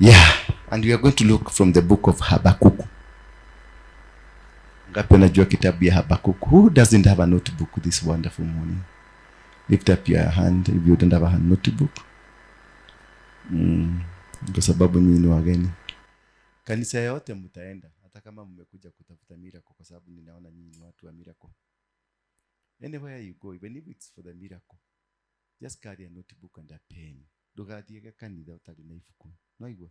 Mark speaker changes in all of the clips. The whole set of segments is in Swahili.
Speaker 1: Yeah, and we are going to look from the book of Habakkuk. Ngapi wanajua kitabu ya Habakkuk? Who doesn't have a notebook this wonderful morning? Lift up your hand if you don't have a notebook. Kwa sababu nyinyi ni wageni. Kanisa yote mtaenda, hata kama mmekuja kutafuta miracle, kwa sababu ninaona nyinyi ni watu wa miracle. Anywhere you go, even if it's for the miracle, just carry a notebook and a pen. Ndũgathiage kanitha ũtarĩ na ibuku. Noigua?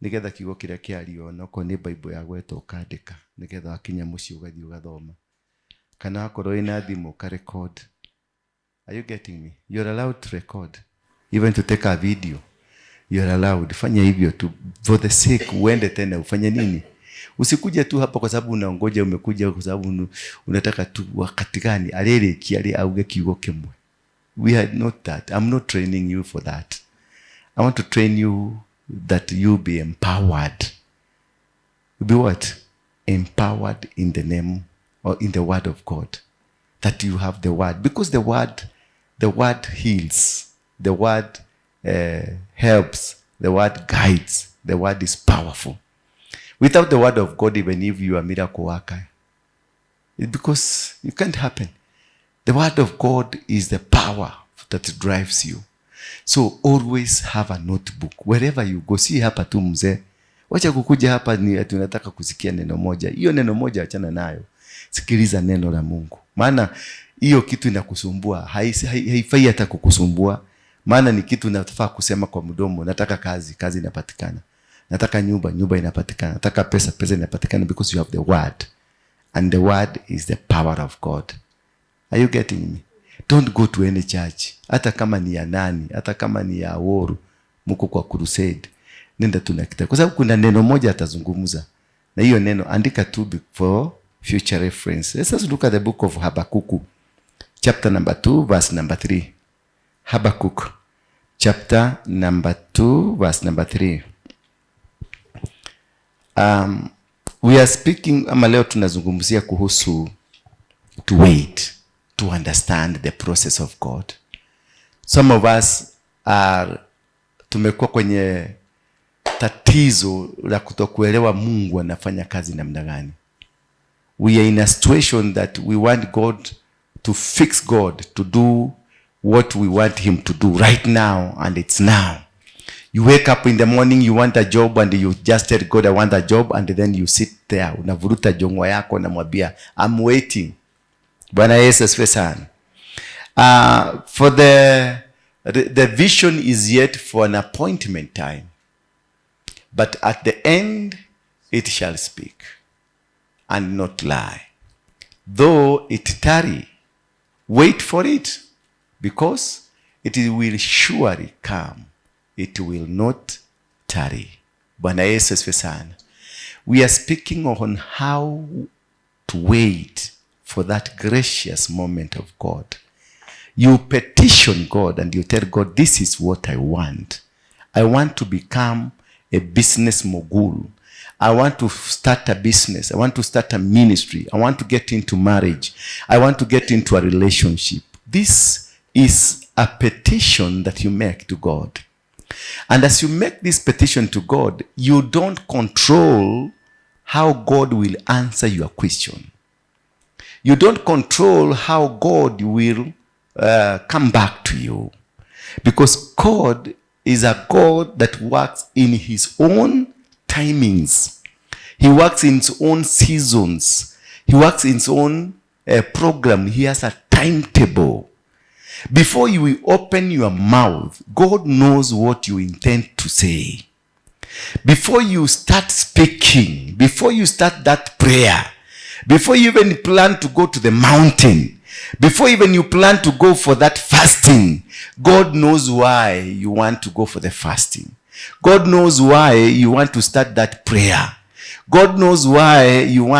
Speaker 1: Nĩgetha kiugo kĩrĩa kĩario onokorwo nĩ Bible ya gweta ũkandĩka, nĩgetha wakinya mũciĩ ũgathiĩ ũgathoma. Kana wakorwo wĩna thimũ ũkarecord. Are you getting me? You're allowed to record. Even to take a video. You're allowed. Fanya hivyo tu for the sake uende tena ufanye nini? Usikuje tu hapa kwa sababu unaongoja, umekuja kwa sababu unataka tu wakati gani arĩrĩkia rĩ auge kiugo kĩmwe. We are not that. I'm not training you for that. I want to train you that you be empowered. You be what? Empowered in the name or in the word of God. That you have the word. Because the word heals. The word helps. The word guides. The word is powerful. Without the word of God, even if you are a miracle worker, it's because it can't happen. The word of God is the power that drives you. So always have a notebook wherever you go. Si hapa tu mzee, wacha kukuja hapa ni ati unataka kusikia neno moja. Hiyo neno moja achana nayo, sikiliza neno la Mungu, maana hiyo kitu inakusumbua, haifai hata kukusumbua, maana ni kitu unafaa kusema kwa mdomo. Nataka kazi, kazi inapatikana. Nataka nyumba, nyumba inapatikana. Nataka pesa, pesa inapatikana, because you have the word, and the word is the power of God. Are you getting me? Don't go to any church, hata kama ni ya nani, hata kama ni ya Woru, mko kwa crusade, nenda tu na kitabu, kwa sababu kuna neno moja atazungumza, na hiyo neno andika tu for future reference. Let's just look at the book of Habakkuk, chapter number 2, verse number 3. Habakkuk, chapter number 2, verse number 3. We are speaking, ama leo tunazungumzia kuhusu to wait, to understand the process of God. Some of us are, tumekuwa kwenye tatizo la kutokuelewa Mungu anafanya kazi namna gani. We are in a situation that we want God to fix, God to do what we want him to do right now, and it's now. You wake up in the morning, you want a job, and you just tell God, "I want a job," and then you sit there, unavuruta jongwa yako, unamwambia, "I'm waiting." Bwana Yesu asifiwe sana. For the vision is yet for an appointment time, but at the end it shall speak and not lie. Though it tarry, wait for it, because it will surely come. It will not tarry. Bwana Yesu asifiwe sana. We are speaking on how to wait for that gracious moment of God. You petition God and you tell God, "This is what I want. I want to become a business mogul. I want to start a business. I want to start a ministry. I want to get into marriage. I want to get into a relationship." This is a petition that you make to God. And as you make this petition to God, you don't control how God will answer your question. You don't control how God will come back to you. Because God is a God that works in his own timings. He works in his own seasons. He works in his own program. He has a timetable. Before you will open your mouth, God knows what you intend to say. Before you start speaking, before you start that prayer, before you even plan to go to the mountain, before even you plan to go for that fasting, God knows why you want to go for the fasting. God knows why you want to start that prayer. God knows why you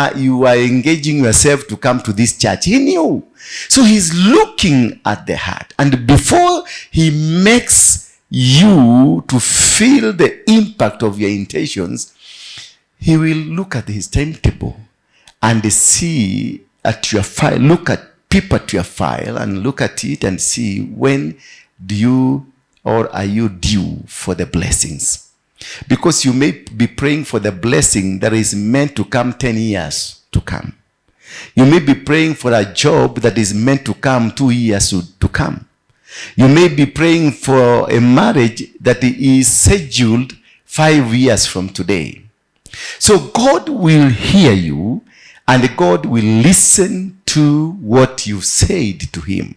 Speaker 1: are engaging yourself to come to this church. He knew. So he's looking at the heart. And before he makes you to feel the impact of your intentions, he will look at his timetable and see at your file, look at peep at your file and look at it and see when do you or are you due for the blessings. Because you may be praying for the blessing that is meant to come 10 years to come. You may be praying for a job that is meant to come 2 years to come. You may be praying for a marriage that is scheduled 5 years from today. So God will hear you and God will listen to what you said to him.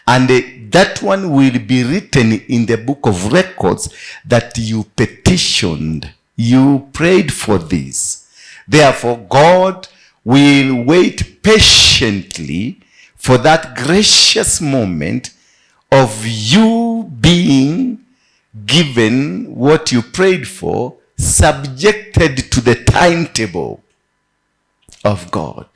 Speaker 1: And that one will be written in the book of records that you petitioned, you prayed for this. Therefore, God will wait patiently for that gracious moment of you being given what you prayed for, subjected to the timetable of God.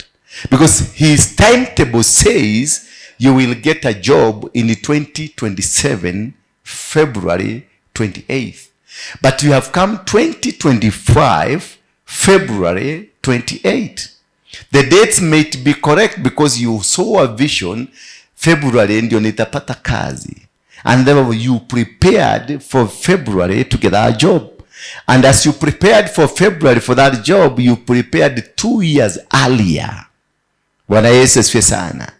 Speaker 1: Because his timetable says you will get a job in 2027, February 28th. But you have come 2025, February 28. The dates may be correct because you saw a vision, February ndio nitapata kazi. And therefore you prepared for February to get that job. And as you prepared for February for that job, you prepared 2 years earlier. Bwana Yesu asifiwe sana.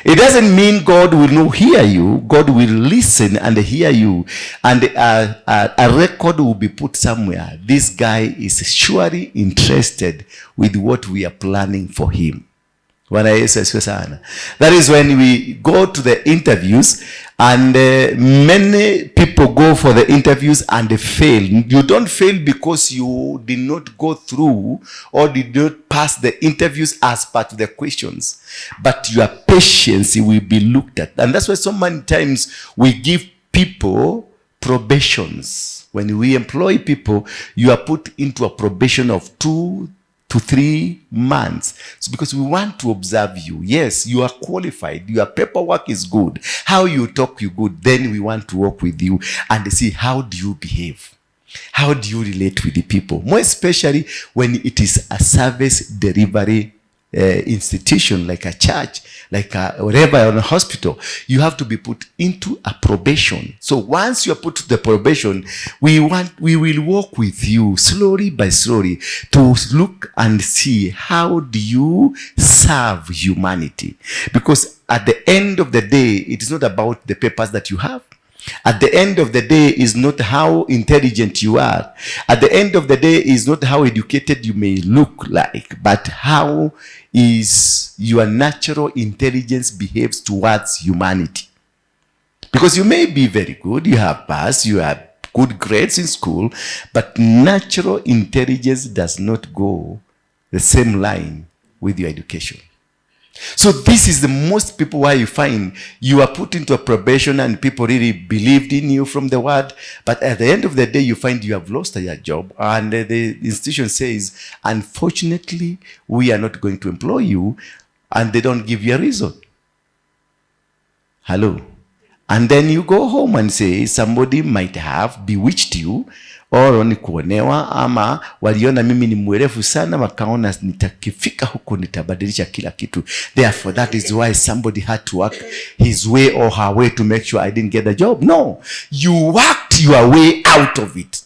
Speaker 1: It doesn't mean God will not hear you. God will listen and hear you. And a record will be put somewhere. This guy is surely interested with what we are planning for him. Bwana Yesu asifiwe sana. That is when we go to the interviews and many people go for the interviews and they fail. You don't fail because you did not go through or did not pass the interviews as part of the questions, but your patience will be looked at. And that's why so many times we give people probations. When we employ people, you are put into a probation of 2 to 3 months. It's because we want to observe you. Yes, you are qualified. Your paperwork is good. How you talk, you good. Then we want to work with you and see how do you behave. How do you relate with the people? More especially when it is a service delivery institution like a church, like a whatever, or a hospital, you have to be put into a probation. So once you are put to the probation, we will work with you slowly by slowly to look and see how do you serve humanity. Because at the end of the day, it is not about the papers that you have. At the end of the day is not how intelligent you are. At the end of the day is not how educated you may look like, but how is your natural intelligence behaves towards humanity. Because you may be very good, you have passed, you have good grades in school, but natural intelligence does not go the same line with your education. So this is the most people why you find you are put into a probation and people really believed in you from the word. But at the end of the day, you find you have lost your job. And the institution says, "Unfortunately, we are not going to employ you." And they don't give you a reason. Hello. And then you go home and say somebody might have bewitched you or ni kuonewa ama waliona mimi ni mwerevu sana, wakaona nitakifika huko nitabadilisha kila kitu. Therefore, that is why somebody had to work his way or her way to make sure I didn't get the job. No, you worked your way out of it.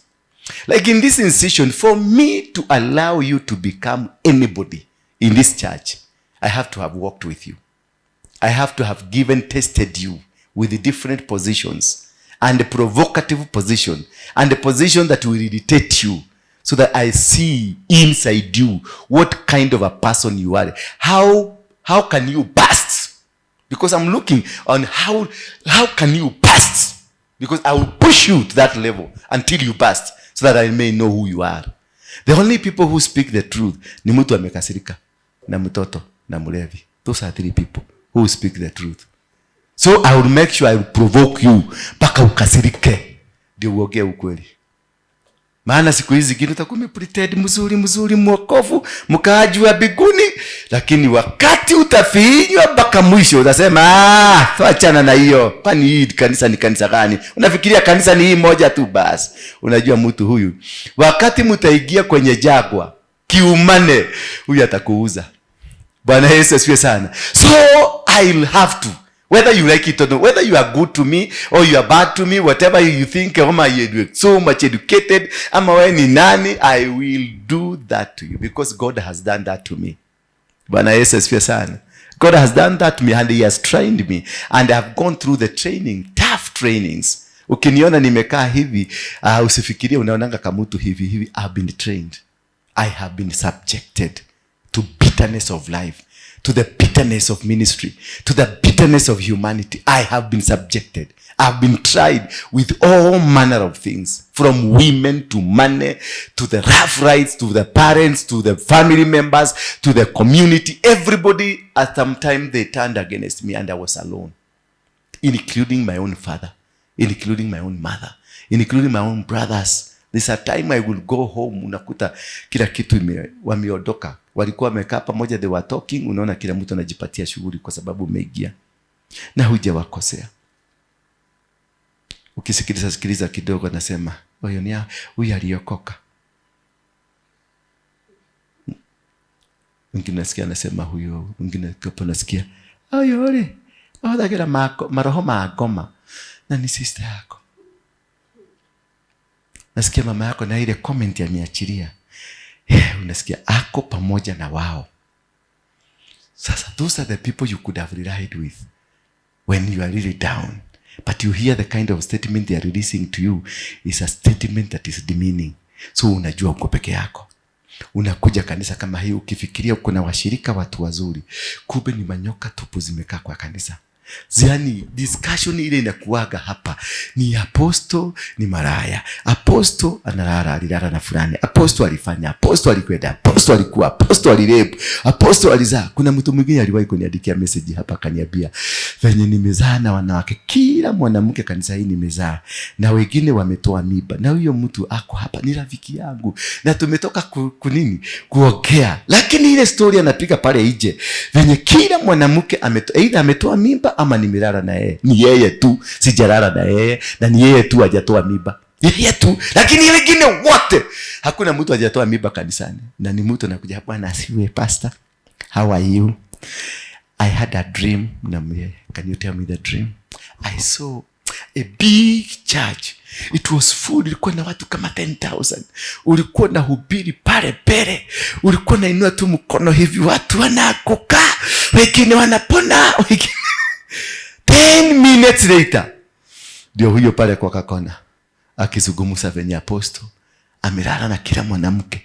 Speaker 1: Like in this institution, for me to allow you to become anybody in this church, I have to have worked with you. I have to have given, tested you with the different positions and the provocative position and the position that will irritate you so that I see inside you what kind of a person you are. How can you burst? Because I'm looking on how can you burst? Because I will push you to that level until you burst so that I may know who you are. The only people who speak the truth ni mtu amekasirika na mtoto na mlevi. Those are three people who speak the truth. So I will make sure I will provoke you mpaka ukasirike ndio uongee ukweli. Maana siku hizi zingine utakuwa umepretend mzuri mzuri, mwokovu, mkaaji wa mbinguni, lakini wakati utafinywa mpaka mwisho utasema, "Ah, achana na hiyo. Kwani hii kanisa ni kanisa gani? Unafikiria kanisa ni hii moja tu?" Basi unajua mtu huyu, wakati mtaingia kwenye jangwa kiumane, huyu atakuuza. Bwana Yesu asifiwe sana. So I'll have to, Whether you like it or not, whether you are good to me or you are bad to me, whatever you think, ama you are so much educated, ama wewe ni nani, I will do that to you because God has done that to me. Bwana Yesu asifiwe sana. God has done that to me and he has trained me and I have gone through the training, tough trainings. Ukiniona nimekaa hivi, usifikirie unaonanga kamutu hivi hivi. I've been trained. I have been subjected to bitterness of life, to the bitterness of ministry, to the bitterness of humanity. I have been subjected. I've been tried with all manner of things, from women to money, to the rough rights, to the parents, to the family members, to the community. Everybody, at some time, they turned against me and I was alone, including my own father, including my own mother, including my own brothers. There's a time I will go home, unakuta kila kitu wameondoka. Walikuwa wamekaa pamoja, they were talking, unaona kila mtu anajipatia shughuli kwa sababu umeingia na hujawakosea. Ukisikiliza sikiliza kidogo, anasema huyu ni huyu aliokoka. Mwingine nasikia anasema huyo, mwingine hapo nasikia huyo ule ahũthagĩra maroho ma ngoma na ni sister yako. Nasikia mama yako na ile comment ameachilia. Yeah, unasikia ako pamoja na wao. Sasa those are the people you could have relied with when you are really down. But you hear the kind of statement they are releasing to you is a statement that is demeaning. So unajua uko peke yako. Unakuja kanisa kama hii ukifikiria uko na washirika watu wazuri, kumbe ni manyoka tupu zimekaa kwa kanisa. Yaani discussion ile inakuaga hapa ni apostle ni maraya, apostle analala, alilala na fulani, apostle alifanya, apostle alikwenda, apostle alikuwa, apostle alirape, apostle alizaa. Kuna mtu mwingine aliwahi kuniandikia message hapa akaniambia venye nimezaa na wanawake, kila mwanamke kanisa hii nimezaa na wengine wametoa mimba, na huyo mtu ako hapa ni rafiki yangu na tumetoka kunini kuongea, lakini ile story anapiga pale nje venye kila mwanamke either ametoa mimba ama nimelala na yeye, ni yeye tu sijalala na yeye, na ni yeye tu hajatoa mimba, yeye tu, lakini wengine wote hakuna mtu hajatoa mimba kanisani. Na ni mtu anakuja, bwana asiwe pastor, how are you? I had a dream. Namwambia, can you tell me the dream? I saw a big church. It was full. Ilikuwa na watu kama 10,000. Ulikuwa na hubiri pale mbele, ulikuwa nainua tu mkono hivi, watu wanaanguka, wengine wanapona, wengine 10 minutes later ndio huyo pale kwa kakona akizungumza venye apostle amelala na kila mwanamke.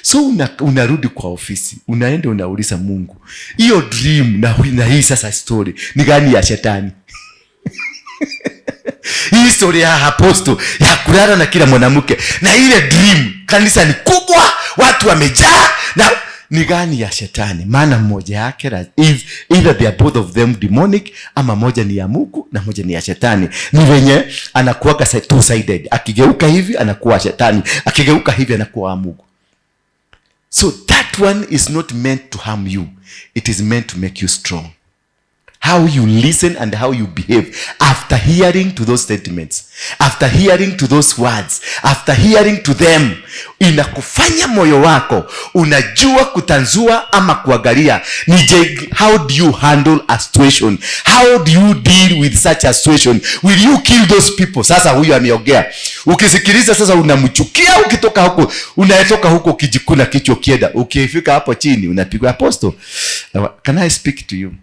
Speaker 1: So unarudi kwa ofisi, unaenda unauliza Mungu, hiyo dream na hii sasa story ni gani ya shetani? Hii story ya apostle ya kulala na kila mwanamke na ile dream, kanisa ni kubwa, watu wamejaa, na ni gani ya shetani? Maana mmoja yake is either they are both of them demonic, ama moja ni ya Mungu na moja ni ya shetani. Ni venye anakuwaga two-sided, akigeuka hivi anakuwa shetani, akigeuka hivi anakuwa wa Mungu. So that one is not meant to harm you, it is meant to make you strong. How you listen and how you behave after hearing to those statements, after hearing to those words, after hearing to them, inakufanya moyo wako unajua kutanzua ama kuangalia ni je, how do you handle a situation, how do you deal with such a situation, will you kill those people? Sasa huyu ameongea, ukisikiliza sasa unamchukia, ukitoka huko unatoka huko ukijikuna kichwa, ukienda ukifika hapo chini unapigwa apostle. Can I speak to you?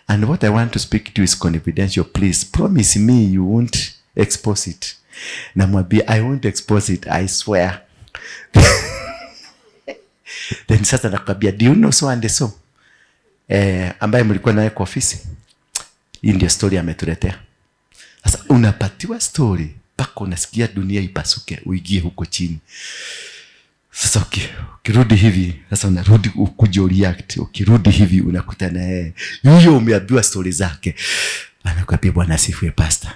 Speaker 1: And what I want to speak to you is confidential. Please promise me you won't expose it. Namwambia I won't expose it, I swear. Then sasa nakwambia, do you know so and so, ambaye mlikuwa naye kwa ofisi? Hii ndio story ametuletea. Sasa unapatiwa story mpaka unasikia dunia ipasuke, uingie huko chini. Sasa ukirudi hivi, sasa unarudi ukuje react. Ukirudi hivi unakutana yeye huyo umeambiwa story zake, anakuambia bwana asifiwe pastor,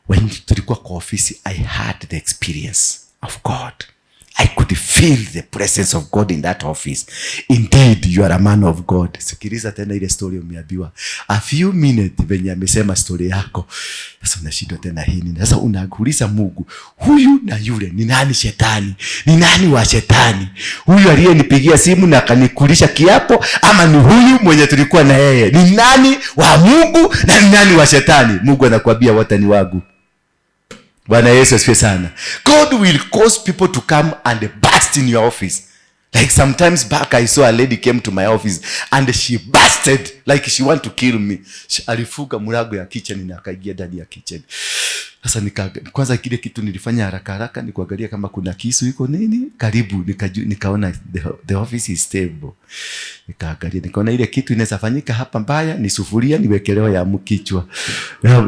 Speaker 1: when tulikuwa kwa ofisi I had the experience of God. I could feel the presence of God in that office. Indeed, you are a man of God. Sikiliza tena ile story umeambiwa. A few minutes venye amesema story yako. Sasa unashindwa tena hii nini? Sasa unakuuliza Mungu, huyu na yule ni nani shetani? Ni nani wa shetani? Huyu aliyenipigia simu na akanikulisha kiapo, ama ni huyu mwenye tulikuwa na yeye? Ni nani wa Mungu na ni nani wa shetani? Mungu anakuambia wote ni wangu. Bwana Yesu asifiwe sana. God will cause people to come and burst in your office. Like sometimes back I saw a lady came to my office and she busted like she want to kill me. Alifunga mlango ya kitchen na akaingia ndani ya kitchen. Sasa kwanza kile kitu nilifanya haraka haraka ni kuangalia kama kuna kisu iko nini karibu, nikaona the office is stable. Nikaangalia nikaona ile kitu inaweza fanyika hapa mbaya ni sufuria niwekelewa ya mkichwa.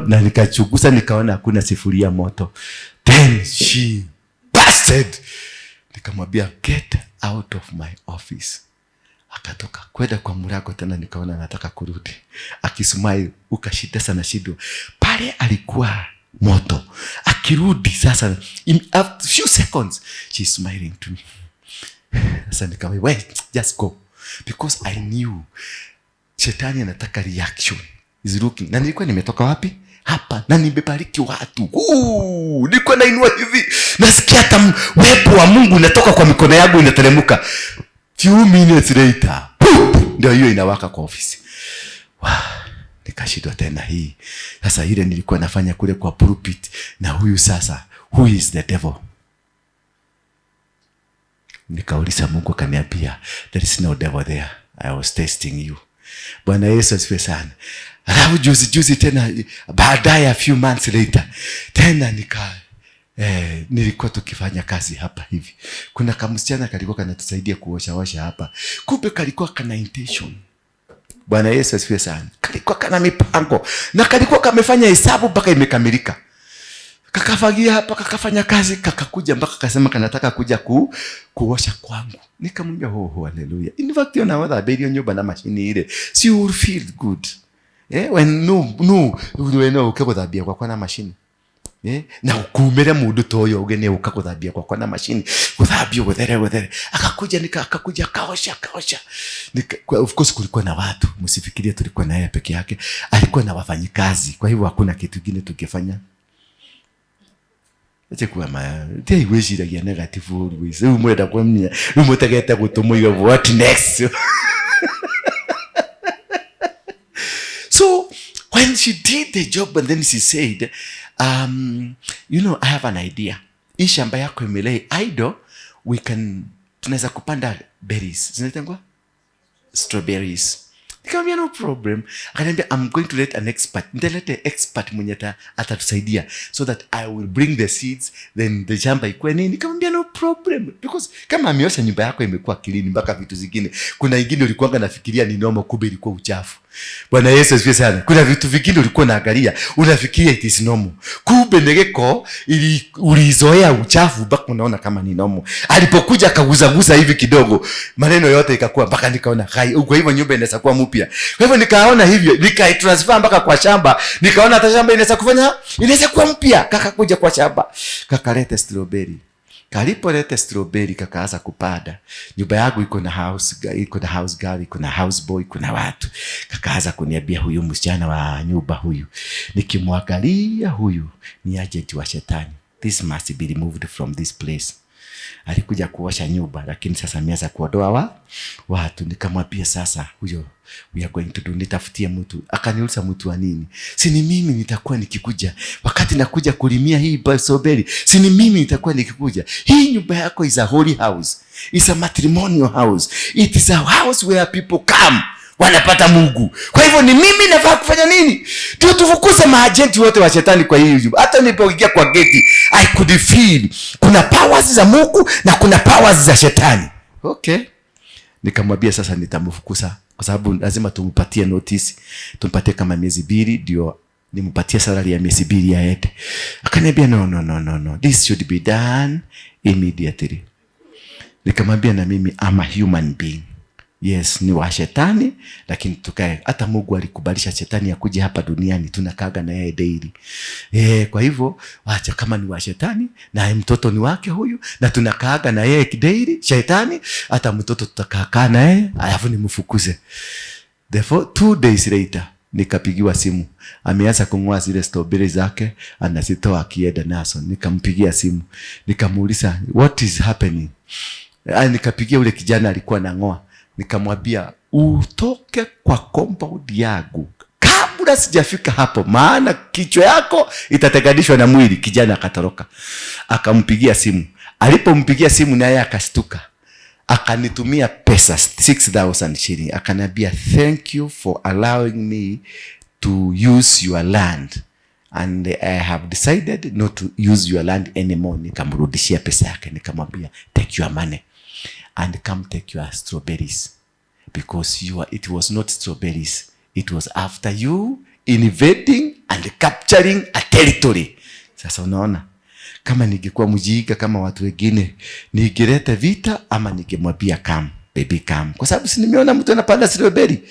Speaker 1: Na nikachunguza nikaona hakuna sufuria moto. Then she busted. Nikamwambia get out of my office. Akatoka kwenda kwa mlango tena, nikaona anataka kurudi. Akismile ukashida sana shidwa. Pale alikuwa moto. Akirudi sasa in a few seconds she's smiling to me. Sasa nikamwambia wait, just go, because I knew shetani anataka reaction. Is looking. Na nilikuwa nimetoka wapi? Hapa. Na nimebariki watu. Nilikuwa nainua hivi. Nasikia hata uwepo wa Mungu unatoka kwa mikono yangu inateremka. Few minutes later, poof, ndio hiyo inawaka kwa ofisi. Wow, nikashindwa tena hii. Sasa ile nilikuwa nafanya kule kwa pulpit na huyu sasa, who is the devil? Nikauliza Mungu akaniambia there is no devil there. I was testing you. Bwana Yesu asifiwe sana. Alafu juzi juzi tena baadaye a few months later tena nilikuwa tukifanya kazi hapa hivi. Kuna kamsichana kalikuwa kanatusaidia kuosha osha hapa. Kumbe kalikuwa kana intention. Bwana Yesu asifiwe sana. Kalikuwa kana mipango na kalikuwa kamefanya hesabu mpaka imekamilika. Kakafagia hapa, kakafanya kazi, kakakuja mpaka kasema kanataka kuja kuosha kwangu. Nikamwambia ho ho, haleluya. In fact, ona wathambirio nyumba na mashini ile. So you will feel good. When no no we no uke guthambia gwakwa na mashini. Na ukumire mundu ta uyu uge ni uka guthambia gwakwa na mashini, guthambio guthere guthere. Akakuja akakuja akaosha akaosha. Of course kulikuwa na watu, msifikirie tulikuwa na yeye peke yake. Alikuwa na wafanyikazi, kwa hivyo hakuna kitu kingine tungefanya. Ache kuwa ma ti gwiciragia negative always. Riu mwenda kwamia, riu mutegete gutu what next. So when she did the job and then she said, you know, I have an idea. Hii shamba yako imelei idle, we can, tunaweza kupanda berries. Zinaitangwa? Strawberries. Nikamwambia no problem. Akaniambia I'm going to let an expert. Nitalete expert mwenye atatusaidia so that I will bring the seeds, then the shamba ikuwe nini. Nikamwambia no problem, because kama ameosha nyumba yako imekuwa clean mpaka vitu zingine. Kuna ingine ulikuwa unafikiria ni normal, kumbe ilikuwa uchafu. Bwana Yesu asifiwe sana. Kuna vitu vingine ulikuwa unaangalia unafikiria it is normal, kumbe negeko ili ulizoea uchafu mpaka unaona kama ni normal. Alipokuja akaguzaguza hivi kidogo, maneno yote ikakuwa mpaka nikaona hai. Kwa hivyo nyumba inaweza kuwa mpya. Kwa hivyo nikaona hivyo, nikaitransfer mpaka kwa shamba, nikaona hata shamba inaweza kufanya, inaweza kuwa mpya. Kaka kuja kwa shamba, kakalete strawberry. Kalipoleta strawberry kakaanza kupanda. Nyumba yangu iko na house, iko na house girl, iko na house boy, iko na watu. Kakaanza kuniambia huyu msichana wa nyumba huyu, nikimwangalia huyu ni agent wa shetani. This must be removed from this place. Alikuja kuosha nyumba, lakini sasa ameanza kuondoa watu. Nikamwambia sasa huyo we are going to do, nitafutie mtu. Akaniuliza mtu wa nini? Si ni mimi nitakuwa nikikuja wakati nakuja kulimia hii strawberry, si ni mimi nitakuwa nikikuja. Hii nyumba yako is a holy house, is a matrimonial house, it is a house where people come wanapata Mungu. Kwa hivyo ni mimi nafaa kufanya nini? Ndio tufukuze maajenti wote wa shetani kwa hii nyumba. Hata nilipoingia kwa geti I could feel kuna powers za Mungu na kuna powers za shetani. Okay. Nikamwambia sasa nitamfukuza kwa sababu lazima tumpatie notice, tumpatie kama miezi 2 ndio nimpatie salary ya miezi 2 aende. Akaniambia no no no no no, this should be done immediately. Nikamwambia na mimi I'm a human being. Yes, ni wa shetani, lakini tukae. Hata Mungu alikubalisha shetani akuje hapa duniani, tunakaga na yeye daily. Kwa hivyo wacha kama ni wa shetani na mtoto ni wake huyu, na tunakaaga na yeye daily shetani, hata mtoto tutakaa na yeye, alafu nimfukuze. Therefore, 2 days later nikapigiwa simu, ameanza kung'oa zile strawberry zake, anazitoa akienda nazo. Nikampigia simu nikamuuliza, "What is happening?" Ah, nikapigia ule kijana alikuwa nang'oa, nikamwambia, "Utoke kwa compound yangu kabla sijafika hapo, maana kichwa yako itatenganishwa na mwili." Kijana akatoroka, akampigia simu. Alipompigia simu naye akastuka, akanitumia pesa 6000 shilling, akaniambia, "Thank you for allowing me to use your land and I have decided not to use your land anymore." Nikamrudishia pesa yake, nikamwambia, "Take your money and come take your strawberries because it was not strawberries, it was after you invading and capturing a territory." Sasa unaona kama ningekuwa mjinga kama watu wengine, ningeleta vita ama ningemwambia, "Come baby, come," kwa sababu si nimeona mtu anapanda strawberry.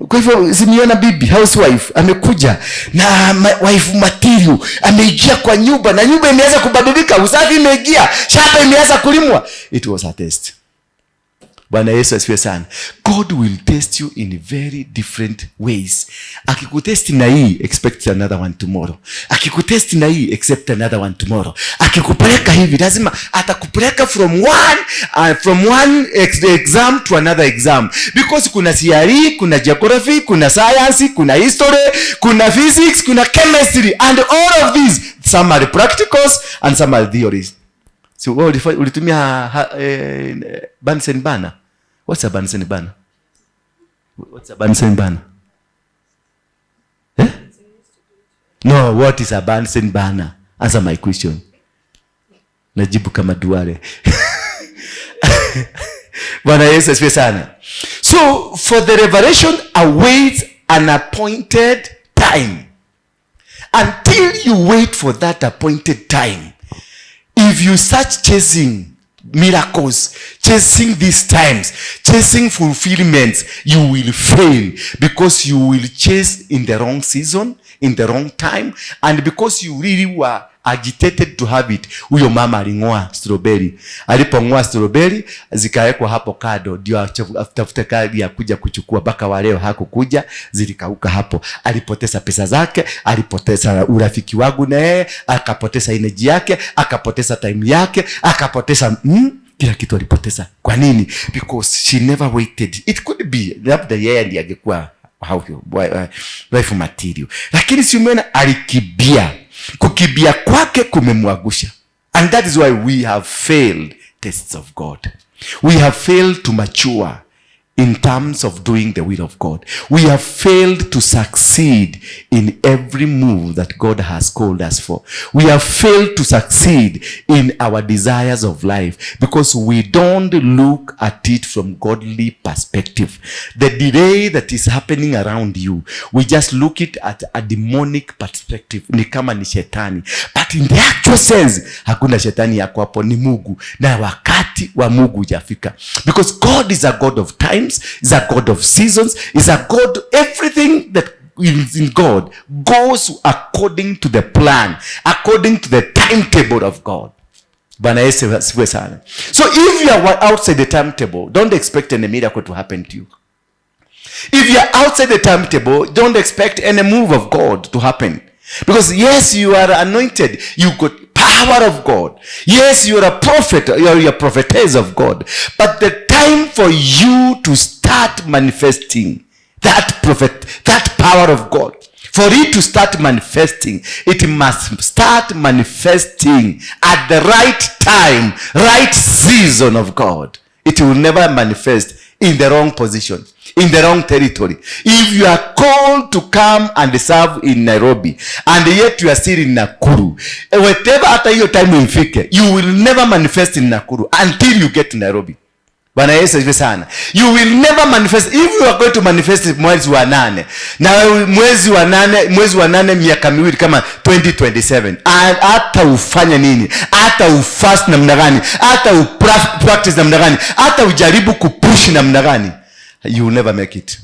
Speaker 1: Kwa hivyo si nimeona bibi housewife amekuja na wife material, ameingia kwa nyumba na nyumba imeanza kubadilika, usafi imeingia, shamba imeanza kulimwa. It was a test. Bwana Yesu asifiwe sana. God will test you in very different ways. Akikutest na hii, expect another one tomorrow. Akikutest na hii, expect another one tomorrow. Akikupeleka hivi, lazima atakupeleka from one exam to another exam, because kuna CRE, kuna geography, kuna science, kuna history, kuna physics, kuna chemistry, and all of these, some are practicals and some are theories. So wewe ulitumia Bunsen burner. What's a Bunsen burner? What's a Bunsen burner? Eh? No, what is a Bunsen burner? Answer my question. Najibu kama Duale. Bwana Yesu asifiwe sana. So for the revelation awaits an appointed time. Until you wait for that appointed time, if you start chasing miracles, chasing these times, chasing fulfillments, you will fail because you will chase in the wrong season, in the wrong time, and because you really were agitated to have it. Huyo mama aling'oa strawberry. Alipong'oa strawberry zikawekwa hapo kando, ndio atafute kadi ya kuja kuchukua. Mpaka wa leo hakukuja, zilikauka hapo. Alipoteza pesa zake, alipoteza urafiki wangu na yeye, akapoteza energy yake, akapoteza time yake, akapoteza kila kitu alipoteza. Kwa nini? Because she never waited. It could be labda yeye ndiye angekuwa wife material, lakini si umeona alikimbia. Kukimbia kwake kumemwangusha, and that is why we have failed tests of God. We have failed to mature in terms of doing the will of God. We have failed to succeed in every move that God has called us for. We have failed to succeed in our desires of life because we don't look at it from godly perspective. The delay that is happening around you, we just look it at a demonic perspective. Ni kama ni shetani. But in the actual sense, hakuna shetani yako hapo, ni Mungu. Na wakati wa Mungu hujafika. Because God is a God of times, is a God of seasons, is a God, everything that is in God goes according to the plan, according to the timetable of God. Bwana Yesu asifiwe sana. So if you are outside the timetable, don't expect any miracle to happen to you. If you are outside the timetable, don't expect any move of God to happen. Because yes, you are anointed, you got power of God. Yes, you are a prophet, you are a prophetess of God. But the time for you to start manifesting that prophet, that power of God, for it to start manifesting, it must start manifesting at the right time, right season of God. It will never manifest in the wrong position, in the wrong territory. If you are called to come and serve in Nairobi and yet you are still in Nakuru, whatever, hata hiyo time ifike, you will never manifest in Nakuru until you get to Nairobi. Bwana Yesu asifiwe sana. You will never manifest. If you are going to manifest mwezi wa nane, na mwezi wa nane miaka 2 kama 2027, and hata ufanye nini, hata ufast namna gani, hata upractice namna gani, hata ujaribu kupush namna gani, You will never make it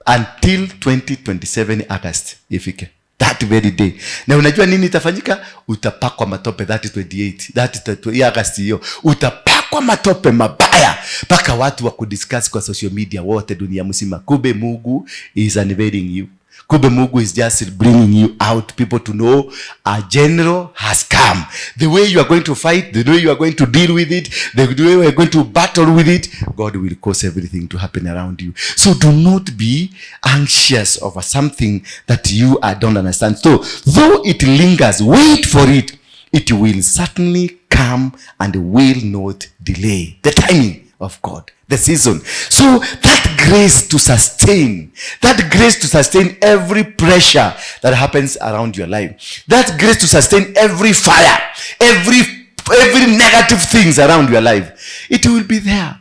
Speaker 1: until 2027 August ifike, that very day. Na unajua nini itafanyika? Utapakwa matope that 28, that 28 August hiyo. Utapakwa matope mabaya mpaka watu wa kudiscuss kwa social media wote dunia mzima. Kumbe Mungu is unveiling you. Kumbe Mungu is just bringing you out, people to know a general has come. The way you are going to fight, the way you are going to deal with it, the way you are going to battle with it, God will cause everything to happen around you. So do not be anxious over something that you don't understand. So though it lingers, wait for it. It will certainly come and will not delay. The timing of God, the season. So that grace to sustain, that grace to sustain every pressure that happens around your life, that grace to sustain every fire, every negative things around your life, it will be there.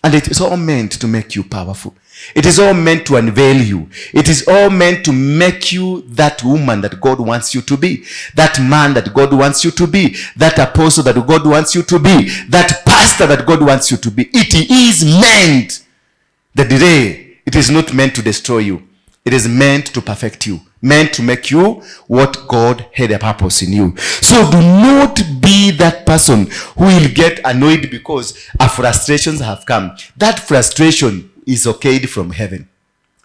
Speaker 1: And it is all meant to make you powerful. It is all meant to unveil you. It is all meant to make you that woman that God wants you to be, that man that God wants you to be, that apostle that God wants you to be, that pastor that God wants you to be. It is meant, the delay, it is not meant to destroy you. It is meant to perfect you, meant to make you what God had a purpose in you. So do not be that person who will get annoyed because a frustrations have come. That frustration is okayed from heaven.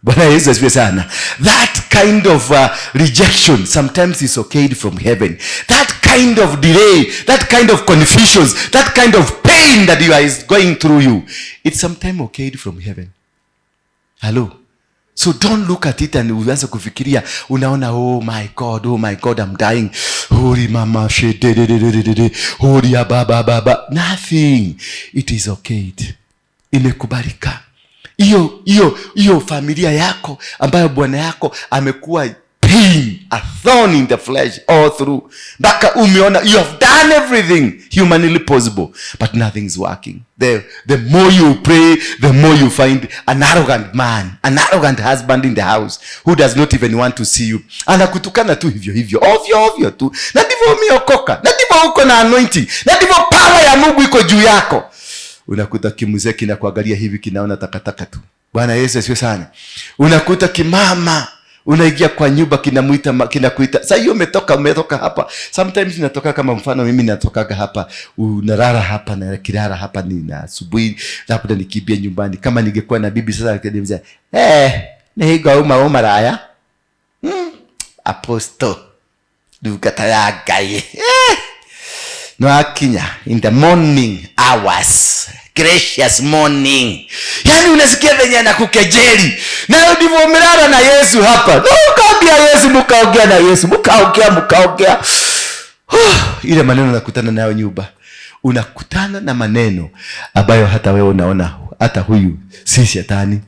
Speaker 1: Bwana Yesu asifiwe sana. That kind of rejection sometimes is okayed from heaven. That kind of delay, that kind of confusions, that kind of pain that you are is going through you, it's sometimes okayed from heaven. Hello. So don't look at it and uanze kufikiria, unaona, "Oh my God, oh my God, I'm dying. Holy mama shededededede, holy baba baba." Nothing. It is okayed. Imekubalika. Hiyo familia yako ambayo bwana yako amekuwa pain, a thorn in the flesh all through, mpaka umeona you have done everything humanly possible, but nothing is working. The more you pray, the more you find an arrogant man, an arrogant husband in the house who does not even want to see you. Anakutukana tu hivyo hivyo, ovyo ovyo tu, na ndivyo umeokoka, na ndivyo uko na anointing, na ndivyo power ya Mungu iko juu yako. Unakuta kimzee kinakuangalia hivi, kinaona takataka tu. Bwana Yesu asifiwe sana. Unakuta kimama, unaingia kwa nyumba, kinamuita, kinakuita. Sasa hiyo umetoka hapa. Sometimes inatoka, kama mfano mimi natokaga hapa, unalala hapa na kilala hapa, ni na asubuhi labda nikimbia nyumbani. Kama ningekuwa na bibi sasa angeniambia, "Nĩ hingo uma umaraya, apostle, ndungata ya Ngai, no akinya in the morning hours, gracious morning." Yani unasikia venye anakukejeli, nayo ndivyo umelala na Yesu hapa, na ukaambia Yesu, mkaongea na Yesu, mkaongea, mkaongea ile maneno, nakutana nayo nyumba, unakutana na maneno ambayo hata wewe unaona hata huyu si shetani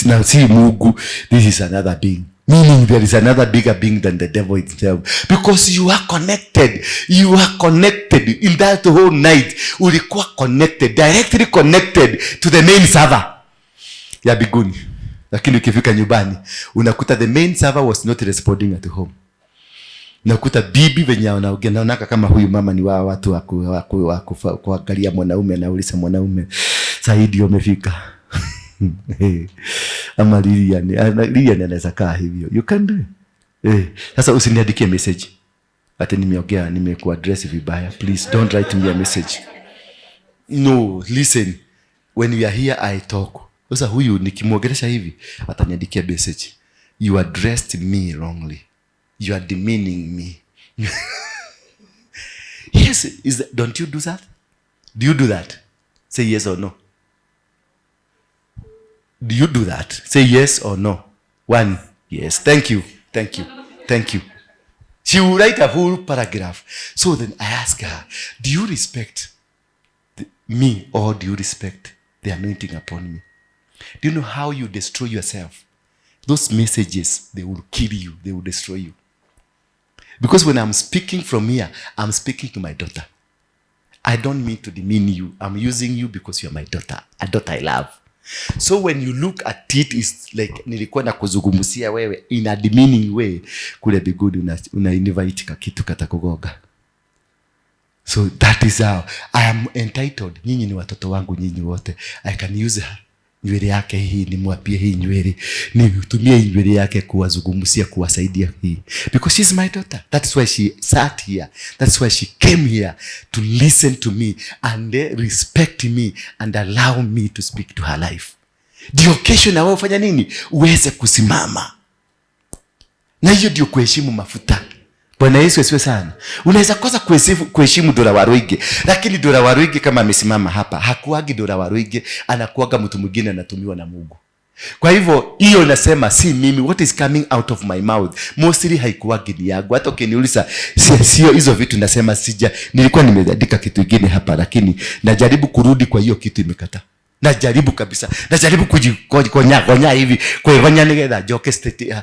Speaker 1: na si Mungu. This is another being, meaning there is another bigger being than the devil itself, because you are connected. You are connected. In that whole night ulikuwa connected, directly connected to the main server ya mbinguni, lakini ukifika nyumbani unakuta the main server was not responding at home. Nakuta bibi venye anaongea, naonaka kama huyu mama ni wa watu wa kuangalia mwanaume. Anauliza mwanaume, "Saidi umefika?" Ama Lilian, Lilian anaweza kaa hivyo. You can do. Sasa usiniandikie message ati nimeongea, nimekuaddress vibaya. Please don't write me a message. No, listen, when we are here I talk. Sasa huyu nikimwongelesha hivi ataniandikia message, "You addressed me wrongly, you are demeaning me." Yes, don't you do that? Do you do that? Say yes or no. Do you do that? Say yes or no. One yes. Thank you, thank you, thank you. She will write a whole paragraph. So then I ask her, "Do you respect me or do you respect the anointing upon me?" Do you know how you destroy yourself? Those messages, they will kill you, they will destroy you, because when I'm speaking from here, I'm speaking to my daughter. I don't mean to demean you. I'm using you because you're my daughter, a daughter I love. So when you look at it, it's like nilikuwa na kuzungumzia wewe in a demeaning way. Kule mbinguni una invite kakitu katakugonga. So that is how I am entitled. Nyinyi ni watoto wangu nyinyi wote. I can use her. Nywele yake hii, nimwapie hii nywele, nitumie hii nywele yake kuwazungumzia, kuwasaidia hii, because she's my daughter. That's why she sat here, that's why she came here to listen to me and respect me and allow me to speak to her life. Ndio kesho na wewe ufanya nini? Uweze kusimama. Na hiyo ndio kuheshimu mafuta. Bwana Yesu asifiwe sana. Unaweza kosa kuheshimu Dora Waruinge, lakini Dora Waruinge kama amesimama hapa, hakuagi Dora Waruinge, anakuaga mtu mwingine anatumiwa na Mungu. Kwa hivyo hiyo nasema si mimi, what is coming out of my mouth mostly haikuwagi ni yangu. Hata ukiniuliza, sio hizo vitu nasema sija, nilikuwa nimeandika kitu kingine hapa, lakini najaribu kurudi kwa hiyo kitu, imekataa. Najaribu kabisa, najaribu kujikonya gonya hivi, kwigonya nigetha njoke state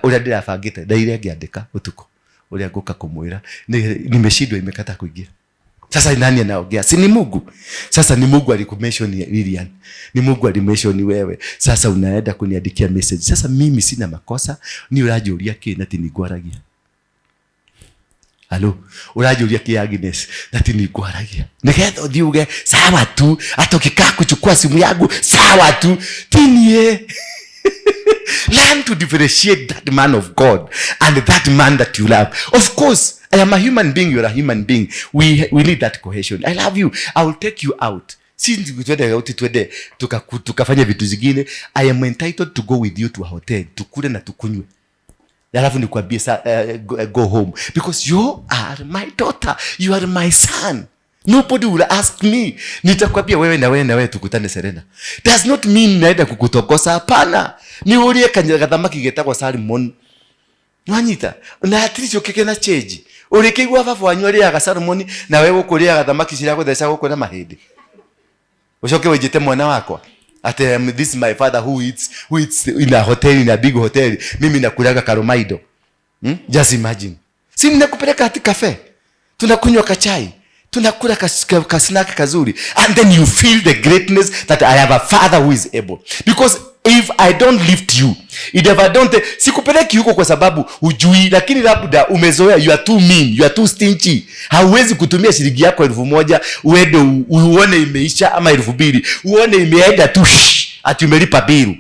Speaker 1: uria ndirabangite, ndaire ngiandika utuku uria nguka kumwira, nimeshindwa, imekataa kuingia. Sasa nani anaongea? Si ni Mungu? Sasa ni Mungu alikumention Lilian, ni Mungu alimention wewe. Sasa unaenda kuniandikia message. Sasa mimi sina makosa, ni uranjũria kĩ na ti ningwaragia? Halo, uranjũria kĩ Agnes na ti ningwaragia? Nigetha ũthiĩ uge sawa tu, hata ukikaa kuchukua simu yangu sawa tu, tinie. Learn to differentiate that man of God and that man that you love. Of course, I am a human being, you're a human being. We need that cohesion. I love you. I will take you out. Si twende out, twende tukafanya vitu zingine. I am entitled to go with you to a hotel, tukule na tukunywe. Alafu nikwambie go home, because you are my daughter, you are my son. Nobody will ask me. Nitakwambia wewe na wewe na wewe tukutane Serena. Does not mean naenda kukutokosa, hapana. Ni urie gathamaki getagwo salmon. Nwanyita na at least ukike na change. Urikigwa baba wanyu arĩaga salmon na wewe gũkũ thamaki ciragũtheca gũkũ na mahĩndĩ. Ucoke wĩnjĩte mwana wakwa ati this is my father who eats in a hotel, in a big hotel, mimi nakulaga karomaido. Just imagine. Si ninakupeleka hati cafe, tunakunywa kachai, tunakula ka snack kazuri, and then you feel the greatness that I have a father who is able. Because if I don't lift you, if I don't, sikupeleki huko kwa sababu hujui, lakini labda umezoea, you are too mean, you are too stingy. Hauwezi kutumia shilingi yako 1000 uende uone imeisha, ama 2000 uone imeenda tu, shh, ati umelipa bill.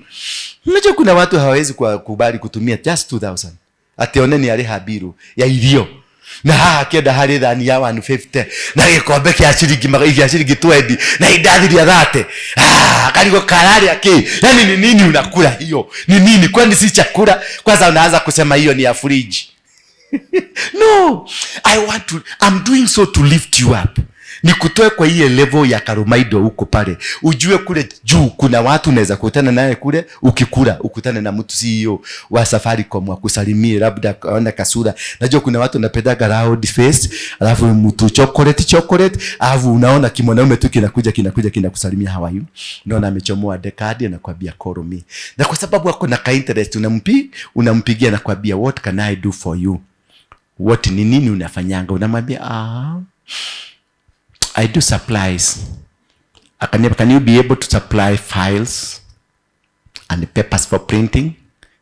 Speaker 1: Unajua kuna watu hawawezi kubali kutumia just 2000 ati one ni arĩha biru ya irio, na haha akĩenda harĩ thani ya 150 na gĩkombe kĩa ciringi kĩa ciringi 20 na indathi rĩa 30. Ah, karigo kararĩa kĩ? Yani ni nini unakula hiyo? Ni nini? Kwani si chakula? Kwanza unaanza kusema hiyo ni ya fridge. No, I want to, I'm doing so to lift you up, nikutoe kwa ile level ya karumaido huko pale, ujue kule juu kuna watu unaweza kukutana naye kule. Ukikula ukutane na mtu CEO wa Safaricom akusalimie, labda aone kasura. Najua kuna watu wanapendaga round face, alafu mtu chocolate chocolate, alafu unaona kimwanaume tu kinakuja, kinakuja, kinakusalimia, "How are you?" Unaona amechomoa dekadi, anakuambia, "Call me," na kwa sababu ako na ka interest, unampigia, nakwambia, "What can I do for you? What, ni nini unafanyanga?" Unamwambia, "Ah, I do supplies." Akaniambia, "Can you be able to supply files and papers for printing?"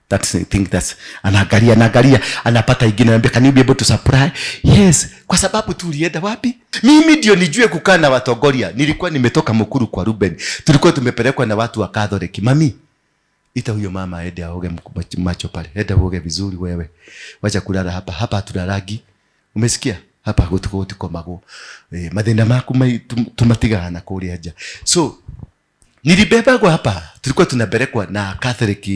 Speaker 1: That's, I think that's, anaangalia, anaangalia, anapata ingine, anambia, "Can you be able to supply?" Yes, kwa sababu tu ulienda wapi? Mimi ndio nijue kukaa na Watongoria. Nilikuwa nimetoka Mukuru kwa Ruben. Tulikuwa tumepelekwa na watu wa Catholic. Mami, ita huyo mama aende aoge macho pale. Enda uoge vizuri wewe. Wacha kulala hapa. Hapa hatulalagi. Umesikia? Hapa gutikomagwo. Eh, mathĩna maku tumatigaga na kũrĩa nja. So nilibebagwa hapa, tulikuwa tunapelekwa na Catholic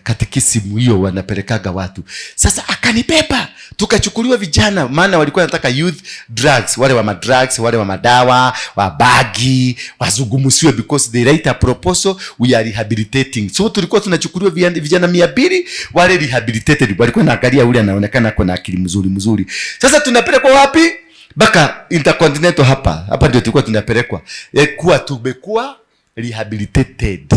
Speaker 1: katekisimu hiyo wanapelekaga watu. Sasa akanibeba, tukachukuliwa vijana, maana walikuwa wanataka youth drugs, wale wa madrugs, wale wa madawa, wa bagi, wazungumziwe because they write a proposal, we are rehabilitating. So tulikuwa tunachukuliwa vijana 200 wale rehabilitated, walikuwa naangalia ule anaonekana kuna akili mzuri mzuri. Sasa tunapelekwa wapi? Mpaka Intercontinental hapa hapa ndio tulikuwa tunapelekwa, kuwa tumekuwa rehabilitated.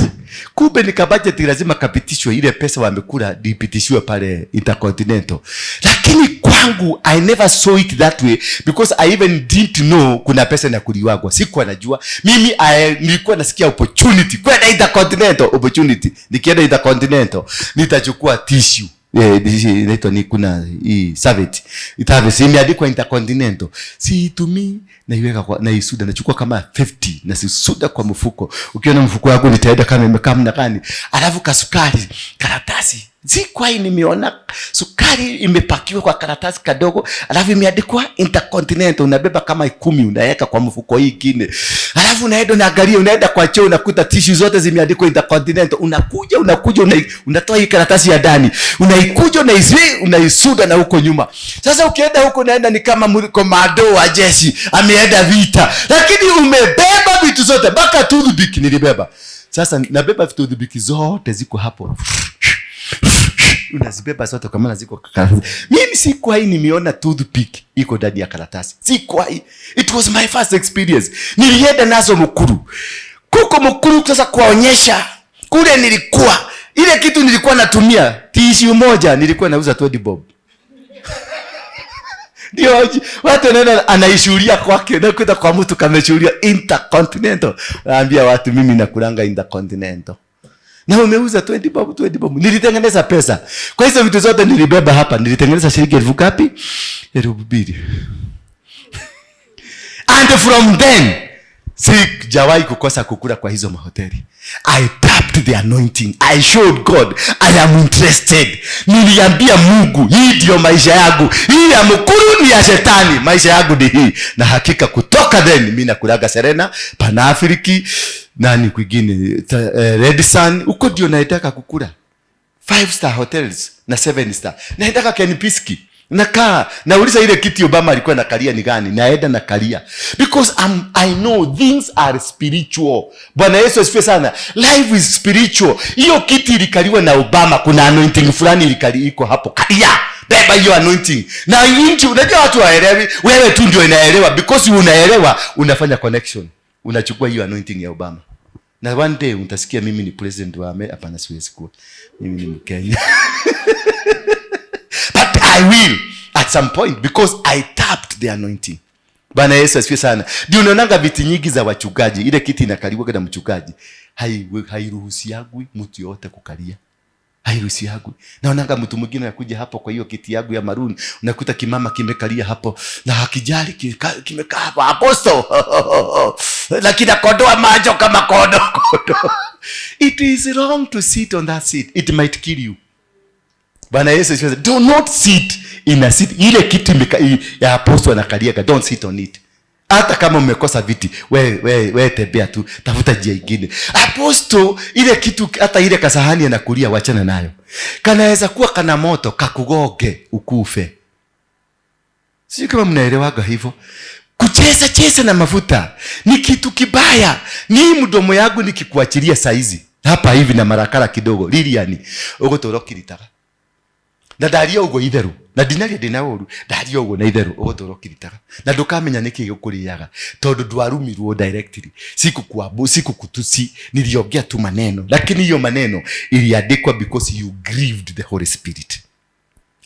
Speaker 1: Kumbe ni kabudget lazima kapitishwe, ile pesa wamekula ipitishwe pale Intercontinental. Lakini kwangu I never saw it that way because I even didn't know kuna pesa inakuliwagwa. Sikuwa najua mimi. Nilikuwa nasikia opportunity kwenda Intercontinental, opportunity. Nikienda Intercontinental nitachukua tissue. Inaitwa ni kuna hii serviette. Serviette imeandikwa Intercontinental. Siitumii, naiweka kwa naisuda, nachukua kama 50 na sisuda kwa mfuko. Ukiona mfuko wangu nitaenda kama imekaa mna gani. Alafu kasukari, karatasi. Sikuwahi nimeona sukari imepakiwa kwa karatasi kadogo, alafu imeandikwa Intercontinental. Unabeba kama 10 unaweka kwa mfuko hii ingine, alafu unaenda unaangalia, unaenda kwa choo unakuta tissue zote zimeandikwa Intercontinental. Unakuja unakuja unatoa hii karatasi ya ndani, unaikuja unaisuda na huko nyuma. Sasa ukienda huko unaenda ni kama komando wa jeshi ameenda vita, lakini umebeba vitu zote mpaka toothpick nilibeba. Sasa nabeba toothpick zote ziko hapo, unazibeba zote kwa maana ziko karatasi. Mimi sikuwahi nimeona toothpick iko ndani ya karatasi, sikuwahi. It was my first experience. Nilienda nazo Mukuru, kuko Mukuru sasa kuwaonyesha kule nilikuwa, ile kitu nilikuwa natumia tissue moja nilikuwa nauza 20 bob. Ndio watu wanaenda anaishuhulia kwake, nakuta kwa mtu kameshuhulia Intercontinental. Naambia watu mimi nakulanga Intercontinental. Na umeuza 20 bob, 20 bob. Nilitengeneza pesa. Kwa hizo vitu zote nilibeba hapa, nilitengeneza shilingi elfu ngapi? 2,000. And from then sijawahi kukosa kukula kwa hizo mahoteli. I tapped the anointing. I showed God I am interested. Niliambia Mungu hii ndio maisha yangu. Hii ya Mukuru ni ya shetani. Maisha yangu ni hii. Na hakika kutoka then mimi nakulaga Serena, Pan-Africa, nani kwingine, Radisson, huko ndio naitaka kukula. 5 star hotels na 7 star. Naendaka Kempinski. Nakaa, nauliza ile kiti Obama alikuwa nakalia ni gani? Naenda nakalia. Because I know things are spiritual. Bwana Yesu asifiwe sana. Life is spiritual. Hiyo kiti ilikaliwa na Obama, kuna anointing fulani ilikali iko hapo. Kalia. Beba hiyo anointing. Na inchi, unajua watu waelewi, wewe tu ndio unaelewa because unaelewa, unafanya connection. Unachukua hiyo anointing ya Obama. Na one day utasikia mimi ni president wa Amerika. Hapana, siwezi kuwa. Mimi ni Mkenya. But I will at some point because I tapped the anointing. Bwana Yesu asifiwe sana. Ndio unaonanga viti nyingi za wachungaji, ile kiti inakaliwa na mchungaji hairuhusiagwi mtu yote kukalia. Hairuhusiagwi. Naonanga mtu mwingine anakuja hapo kwa hiyo kiti yangu ya maroon, unakuta kimama kimekalia hapo na hakijali, kimekaa hapo apostle. Na kinakodoa macho kama kodo kodo. It is wrong to sit on that seat. It might kill you. Bwana Yesu asifiwe. Do not sit in a seat. Ile kiti ya apostle anakalia, don't sit on it. Hata kama umekosa viti, we tembea tu, tafuta njia ingine. Apostle, ile kitu hata ile kasahani anakulia, wachana nayo. Kanaweza kuwa kana moto, kakugoge ukufe. Sijui kama mnaelewaga hivyo. Kucheza cheza na mafuta ni kitu kibaya. Ni mdomo yangu nikikuachilia saizi hapa hivi na marakara kidogo, Lilian, ugutura ukiritaga. Na ndaria uguo itheru, na ndinaria ndina uru, ndaria uguo na itheru, ugutura ukiritaga. Na ndukamenya niki gikuriaga tondu ndwarumirwo directly. Sikukuabu, sikukutusi, niliongea tu maneno, lakini hiyo maneno iliandikwa because you grieved the Holy Spirit.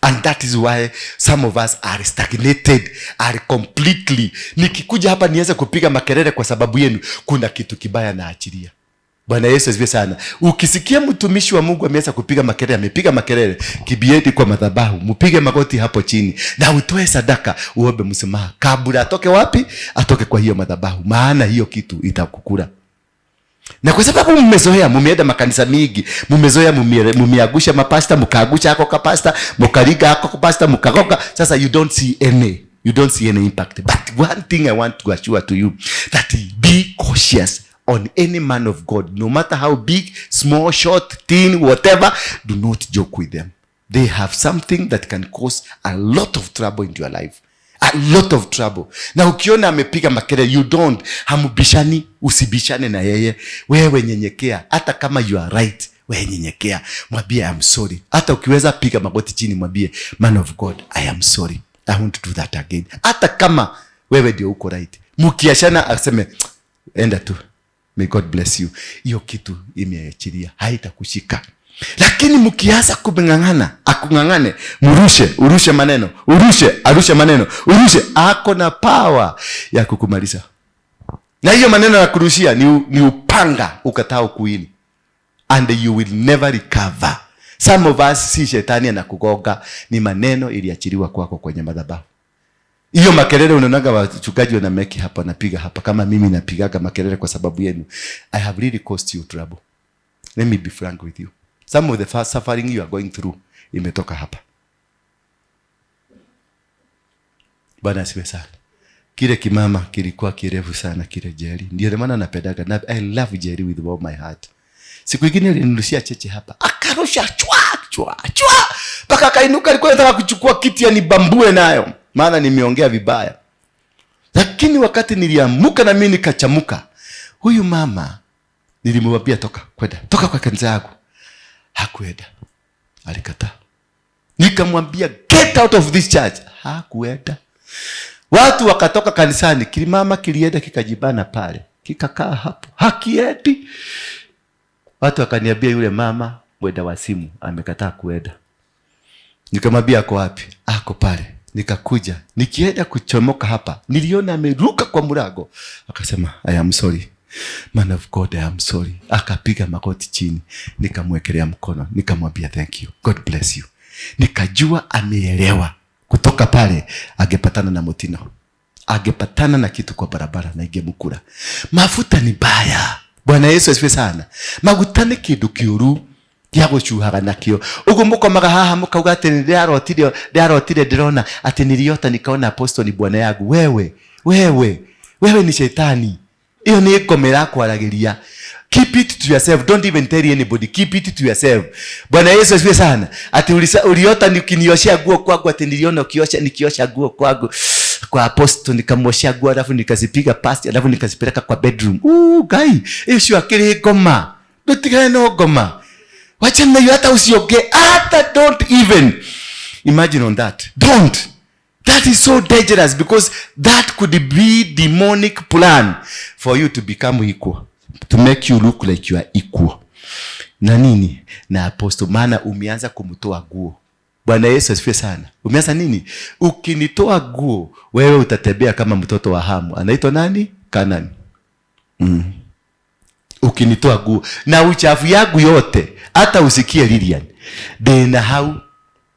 Speaker 1: And that is why some of us are stagnated, are completely. Nikikuja hapa niweze kupiga makelele kwa sababu yenu, kuna kitu kibaya naachilia. Bwana Yesu asifiwe sana. Ukisikia mtumishi wa Mungu ameanza kupiga makelele, amepiga makelele, kibieti kwa madhabahu, mpige magoti hapo chini na utoe sadaka, uombe msamaha. Kabla atoke wapi? Atoke kwa hiyo madhabahu, maana hiyo kitu itakukula. Na kwa sababu mmezoea, mmeenda makanisa mingi, mmezoea, mmeagusha mapasta, mkaagusha hako kapasta, mkariga hako kapasta, mkagoka. Sasa you don't see any impact. But one thing I want to assure to you, that be cautious on any man of God, no matter how big, small, short, thin, whatever, do not joke with them. They have something that can cause a lot of trouble in your life. A lot of trouble. Na ukiona amepiga makelele, you don't, hamubishani, usibishane na yeye. Wewe nyenyekea, hata kama you are right, wewe nyenyekea. Mwambie I'm sorry. Hata ukiweza piga magoti chini, mwambie man of God, I am sorry. I won't do that again. Hata kama wewe ndio uko right. Mkiachana aseme enda tu. May God bless you. Hiyo kitu imeachilia, haitakushika. Lakini mkianza kumng'ang'ana, akung'ang'ane, mrushe, urushe maneno, urushe, arushe maneno, urushe, ako na power ya kukumaliza. Na hiyo maneno ya kurushia ni upanga ukatao kuwili. And you will never recover. Some of us si shetani anakugonga, ni maneno iliachiliwa kwako kwenye madhabahu. Hiyo makelele unaonaga wachungaji wanameki hapa, napiga hapa, kama mimi napigaga makelele kwa sababu yenu. I have really caused you trouble. Let me be frank with you. Some of the first suffering you are going through imetoka hapa. Bwana asifiwe sana. Kile kimama kilikuwa kirefu sana kile Jerry. Ndio maana napendaga. Na I love Jerry with all my heart. Siku ingine alinirushia cheche hapa. Akarusha chwa chwa chwa. Mpaka akainuka, alikuwa anataka kuchukua kiti anibambue nayo. Maana nimeongea vibaya. Lakini wakati niliamuka na mimi nikachamuka, huyu mama nilimwambia toka kwenda. Toka kwa kanisa yako. Hakuenda. Alikataa. Nikamwambia get out of this church. Hakuenda. Watu wakatoka kanisani, kilimama kilienda kikajibana pale, kikakaa hapo, hakiendi. Watu wakaniambia yule mama mwenda wa simu amekataa kuenda. Nikamwambia ako wapi? Ako pale. Nikakuja, nikienda kuchomoka hapa, niliona ameruka kwa mlango. Akasema I am sorry. Man of God, I am sorry. Akapiga magoti chini, nikamwekelea mkono, nikamwambia thank you. God bless you. Nikajua ameelewa. Kutoka pale angepatana na mutino, angepatana na kitu kwa barabara na ingemkula. Mafuta ni baya. Bwana Yesu asifiwe sana. Maguta ni kindu kiuru gĩa gũcuhaga nakĩo. Ũguo mũkomaga haha mũkauga atĩ nĩndĩrarotire, ndĩrarotire ndĩrona atĩ niliota nikaona apostle ni bwana yangu. Wewe, wewe, wewe ni shetani. Iyo nĩ ngoma ĩrakwaragĩria. Keep it to yourself. Don't even tell anybody. Keep it to yourself. Bwana Yesu asifiwe sana. Ati uliota nikinioshea nguo kwangu, ati niliona nikiosha nguo kwangu kwa apostle, nikamwoshea nguo alafu nikazipiga pasi alafu nikazipeleka kwa bedroom. Guy, hiyo sio akili ngoma. Ndutigane no ngoma. Wacha na hiyo, hata usiongee, hata don't even imagine on that. Don't. That is so dangerous because that could be demonic plan for you to become equal. To make you look like you are equal. Na nini? Na apostle, maana umeanza kumtoa nguo. Bwana Yesu asifiwe sana. Umeanza nini? Ukinitoa nguo, wewe utatembea kama mtoto wa Hamu. Anaitwa nani? Kanani. Ukinitoa nguo na uchafu yangu yote, hata usikie Lilian. Ndina hau,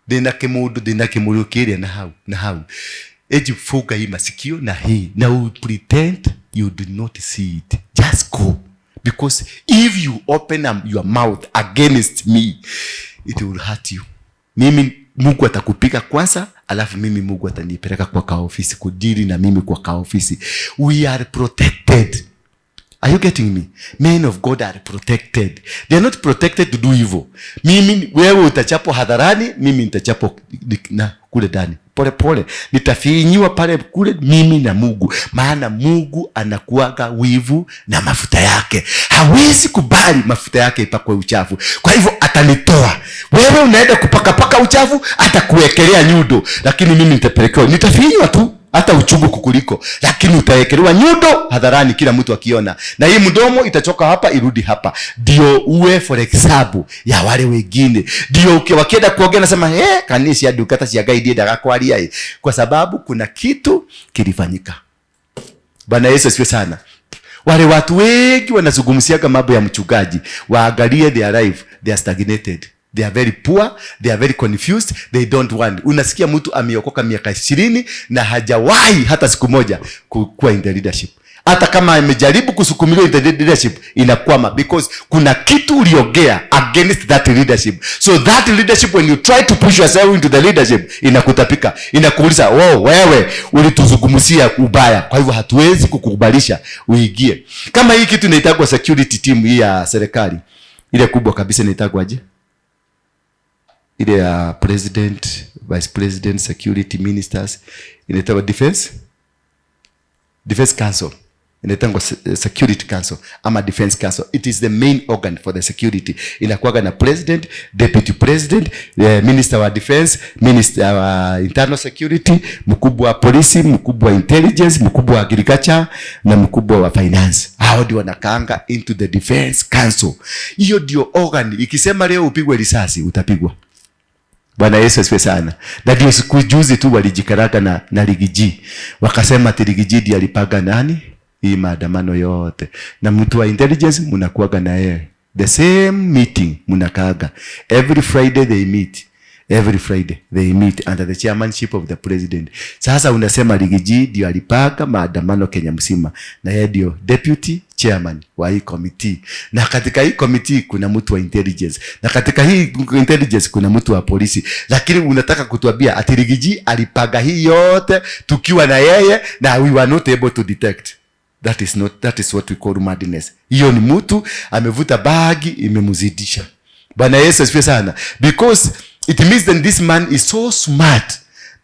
Speaker 1: ndina kimundu, ndina kimundu kiria na hau, na hau. Eji fuga hii masikio na hii. Na u pretend you do not see it. Just go. Because if you open up your mouth against me, it will hurt you. Mimi Mungu atakupiga kwanza, alafu mimi Mungu atanipeleka kwa kaofisi kudili na mimi kwa kaofisi. We are protected. Are you getting me? Men of God are protected. They are not protected to do evil. Mimi, wewe utachapwa hadharani, mimi nitachapwa na kule ndani. Pole pole. Nitafinyiwa pale kule mimi na Mungu. Maana Mungu anakuaga wivu na mafuta yake. Hawezi kubali mafuta yake ipakwe uchafu. Kwa hivyo atanitoa. Wewe unaenda kupaka paka uchafu, atakuwekelea nyundo. Lakini mimi nitapelekewa. Nitafinyiwa tu. Hata uchungu kukuliko, lakini utaekelewa nyundo hadharani kila mtu akiona. Na hii mdomo itachoka hapa irudi hapa. Ndio uwe for example ya wale wengine. Ndio wakienda kuongea nasema, kanisa ya dukata cia Ngai ndiendaga kwaria ĩ. Kwa sababu kuna kitu kilifanyika. Bwana Yesu asifiwe sana. Wale watu wengi wanazungumziaga mambo ya mchungaji, waangalie their life, they are stagnated. They are very poor, they are very confused, they don't want. Unasikia mtu ameokoka miaka 20 na hajawahi hata siku moja kuwa in the leadership. Hata kama amejaribu kusukumiliwa in the leadership, inakwama because kuna kitu uliongea against that leadership. So that leadership, when you try to push yourself into the leadership, inakutapika. Inakuuliza, oh, wewe ulituzungumzia ubaya, kwa hivyo hatuwezi kukukubalisha uingie. Kama hii kitu inaitwa security team hii ya serikali, ile kubwa kabisa inaitwa aje? Ile ya president, vice president, security ministers, inaitwa defense council. Inaitwa security council ama defense council. It is the main organ for the security. Inakuwaga na president, deputy president, minister wa defense, minister wa internal security, mkubwa wa polisi, mkubwa wa intelligence, mkubwa wa agriculture na mkubwa wa finance. Hao ndio wanakaanga into the defense council. Hiyo ndio organ. Ikisema leo upigwe risasi, utapigwa. Bwana Yesu asifiwe sana. Na ndio siku juzi tu walijikaranga na Riggy G. Wakasema ati Riggy G ndiye alipanga nani? Hii maandamano yote. Na mtu wa intelligence mnakuaga na yeye. The same meeting mnakaaga every Friday. They meet every Friday. They meet under the chairmanship of the president. Sasa unasema Riggy G ndio alipanga maandamano Kenya mzima, na yeye ndio deputy chairman wa hii committee, na katika hii committee kuna mtu wa intelligence, na katika hii intelligence kuna mtu wa polisi. Lakini unataka kutuambia ati Riggy G alipanga hii yote tukiwa na yeye na we were not able to detect? That is not, that is what we call madness. Hiyo ni mtu amevuta bangi imemzidisha. Bwana Yesu asifiwe sana. Because it means that this man is so smart,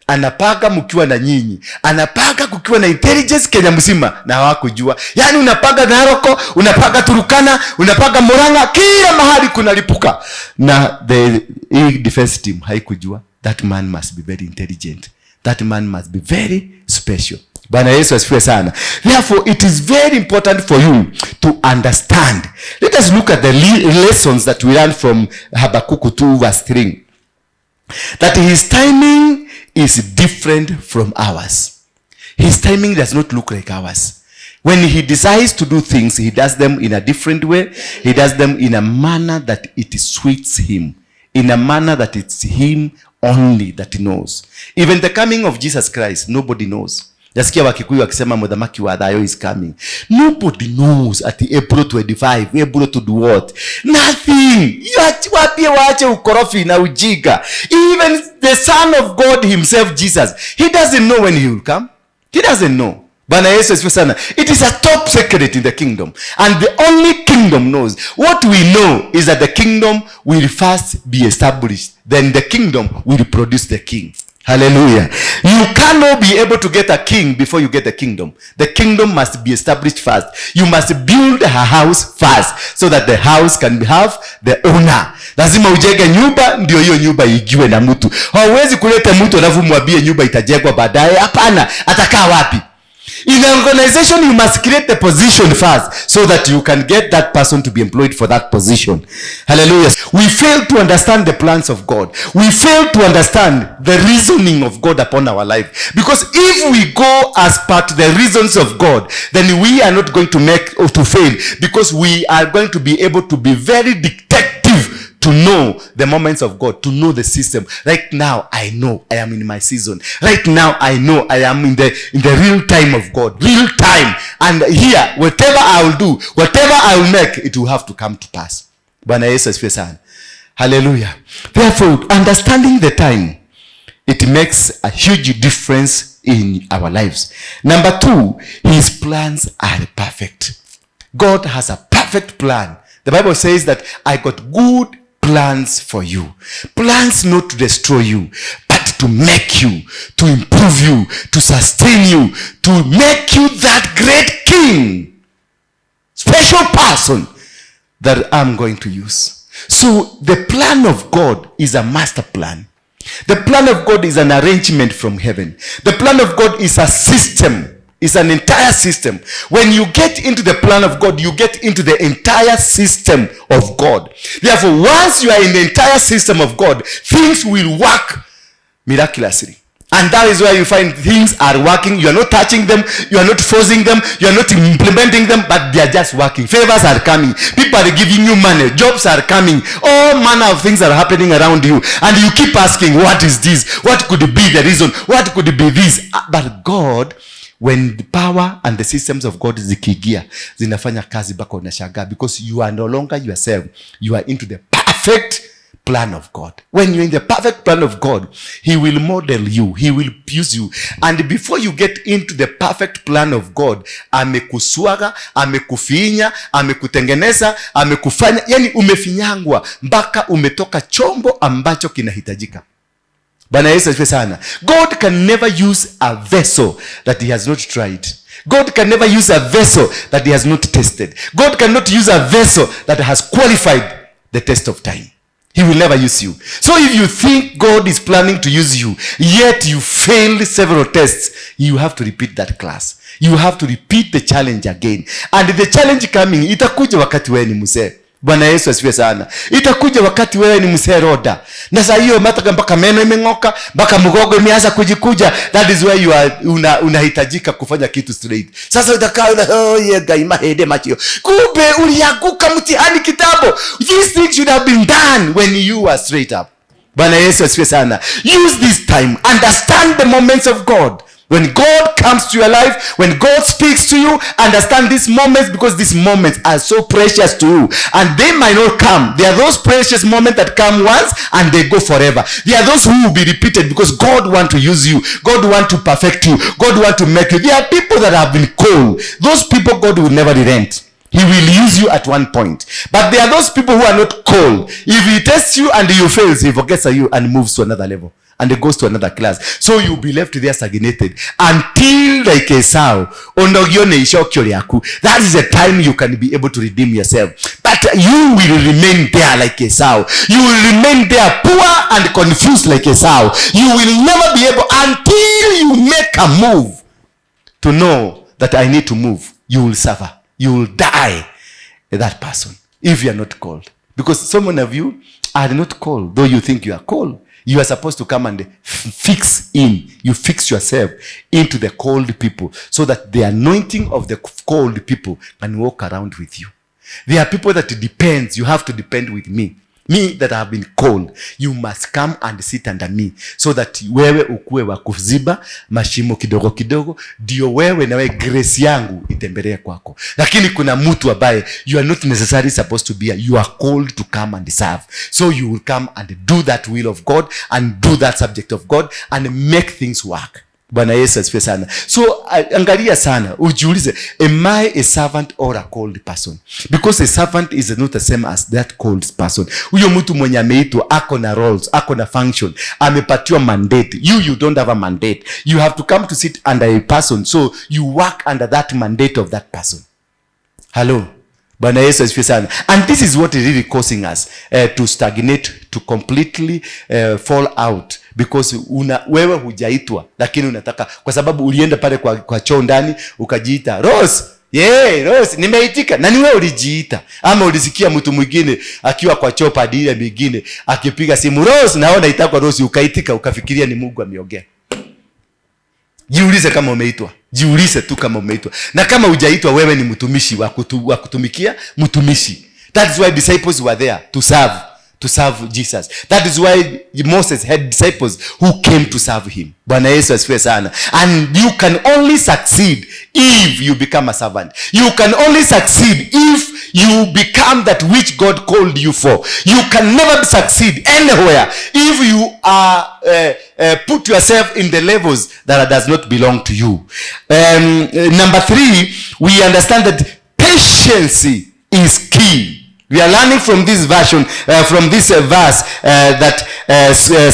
Speaker 1: anapanga mkiwa na nyinyi, anapanga kukiwa na intelligence Kenya mzima na hawakujua. Yaani unapanga Naroko, unapanga Turkana, unapanga Murang'a, kila mahali kunalipuka, na the hii defense team haikujua. That man must be very intelligent. That man must be very special. Bwana Yesu asifiwe sana. Therefore, it is very important for you to understand. Let us look at the lessons that we learn from Habakkuk 2 verse 3, that his timing is different from ours. His timing does not look like ours. When he decides to do things, he does them in a different way. He does them in a manner that it suits him, in a manner that it's him only that knows. Even the coming of Jesus Christ, nobody knows. Nasikia Wakikuyu wakisema muthamaki wa thayo is coming. Nobody knows at April 25, April to do what? Nothing. Wapie waache ukorofi na ujinga. Even the Son of God himself, Jesus, he doesn't know when he will come. He doesn't know. Bwana Yesu asifiwe sana. It is a top secret in the kingdom, and the only kingdom knows. What we know is that the kingdom will first be established, then the kingdom will produce the king. Hallelujah. You cannot be able to get a king before you get the kingdom. The kingdom must be established first. You must build a house first so that the house can have the owner. Lazima ujenge nyumba ndio hiyo nyumba iingiwe na mtu. Hauwezi kuleta mtu alafu mwambie nyumba itajengwa baadaye. Hapana, atakaa wapi? In an organization, you must create the position first so that you can get that person to be employed for that position. Hallelujah. We fail to understand the plans of God. We fail to understand the reasoning of God upon our life. Because if we go as per to the reasons of God, then we are not going to make or to fail, because we are going to be able to be very detective to know the moments of God, to know the system. Right now, I know I am in my season. Right now, I know I am in the real time of God, real time. And here, whatever I will do, whatever I will make, it will have to come to pass. Bwana Yesu asifiwe sana. Hallelujah. Therefore, understanding the time, it makes a huge difference in our lives. Number two, his plans are perfect. God has a perfect plan. The Bible says that I got good plans for you. Plans not to destroy you, but to make you, to improve you, to sustain you, to make you that great king, special person that I'm going to use. So the plan of God is a master plan. The plan of God is an arrangement from heaven. The plan of God is a system, is an entire system. When you get into the plan of God, you get into the entire system of God. Therefore, once you are in the entire system of God, things will work miraculously. And that is where you find things are working. You are not touching them, you are not forcing them, you are not implementing them, but they are just working. Favors are coming. People are giving you money. Jobs are coming. All manner of things are happening around you. And you keep asking, "What is this? What could be the reason? What could be this?" But God, when the power and the systems of God zikiingia, zinafanya kazi mpaka unashangaa, because you are no longer yourself. You are into the perfect plan of God. When you're in the perfect plan of God, He will model you, He will use you. And before you get into the perfect plan of God, amekuswaga, amekufinya, amekutengeneza, amekufanya, yani umefinyangwa mpaka umetoka chombo ambacho kinahitajika. Bwana Yesu asifiwe sana. God can never use a vessel that he has not tried. God can never use a vessel that he has not tested. God cannot use a vessel that has qualified the test of time. He will never use you. So if you think God is planning to use you, yet you failed several tests, you have to repeat that class. You have to repeat the challenge again. And the challenge coming, itakuja wakati wewe ni mzee. Bwana Yesu asifiwe sana. Itakuja wakati wewe ni mzee roda, na saa hiyo mpaka meno imeng'oka, mpaka mgongo imeanza kujikuja. That is where you are, unahitajika kufanya kitu straight. Sasa utakaa una, "Oh yeah, Ngai mahĩndĩ macio." Kumbe ulianguka. Ulianguka mtihani kitambo. These things should have been done when you were straight up. Bwana Yesu asifiwe sana. Use this time. Understand the moments of God. When God comes to your life, when God speaks to you, understand these moments, because these moments are so precious to you. And they might not come. There are those precious moments that come once and they go forever. There are those who will be repeated because God want to use you. God want to perfect you. God want to make you. There are people that have been called. Those people God will never relent. He will use you at one point. But there are those people who are not called. If he tests you and you fails, he forgets you and moves to another level. And he goes to another class. So you'll be left there stagnated until, like Esau, ũnogio nĩ icokio rĩaku. That is the time you can be able to redeem yourself. But you will remain there like Esau. You will remain there poor and confused like Esau. You will never be able, until you make a move to know that I need to move. You will suffer. You will die, that person, if you are not called. Because so many of you are not called, though you think you are called. You are supposed to come and fix in. You fix yourself into the called people so that the anointing of the called people can walk around with you. There are people that depends. You have to depend with me. Me that have been called. You must come and sit under me so that wewe ukuwe wa kuziba mashimo kidogo kidogo, ndio wewe nawe grace yangu itembelee kwako. Lakini kuna mtu ambaye you are not necessarily supposed to be here. You are called to come and serve. So you will come and do that will of God and do that subject of God and make things work. Bwana Yesu asifiwe sana. So angalia sana, ujiulize, am I a servant or a called person? Because a servant is not the same as that called person. Huyo mtu mwenye ameitwa ako na roles, ako na function, amepatiwa mandate. You don't have a mandate. You have to come to sit under a person, so you work under that mandate of that person. Hello. Bwana Yesu asifiwe sana. And this is what is really causing us to stagnate, to completely fall out, because wewe hujaitwa, lakini unataka, kwa sababu ulienda pale kwa choo ndani ukajiita, "Rose." Yeah, "Rose, nimeitika." Na ni wewe ulijiita, ama ulisikia mtu mwingine akiwa kwa choo pande ile mingine akipiga simu, "Rose," naona itakwa Rose, ukaitika, ukafikiria ni Mungu ameongea. Jiulize kama umeitwa. Jiulize tu kama umeitwa. Na kama hujaitwa, wewe ni mtumishi wa kutumikia mtumishi. That is why disciples were there to serve Jesus. That is why Moses had disciples who came to serve him. Bwana Yesu asifiwe sana. And you can only succeed if you become a servant. You can only succeed if you become that which God called you for. You can never succeed anywhere if you are put yourself in the levels that does not belong to you. Number three, we understand that patience is key. We are learning from this version, from this verse, that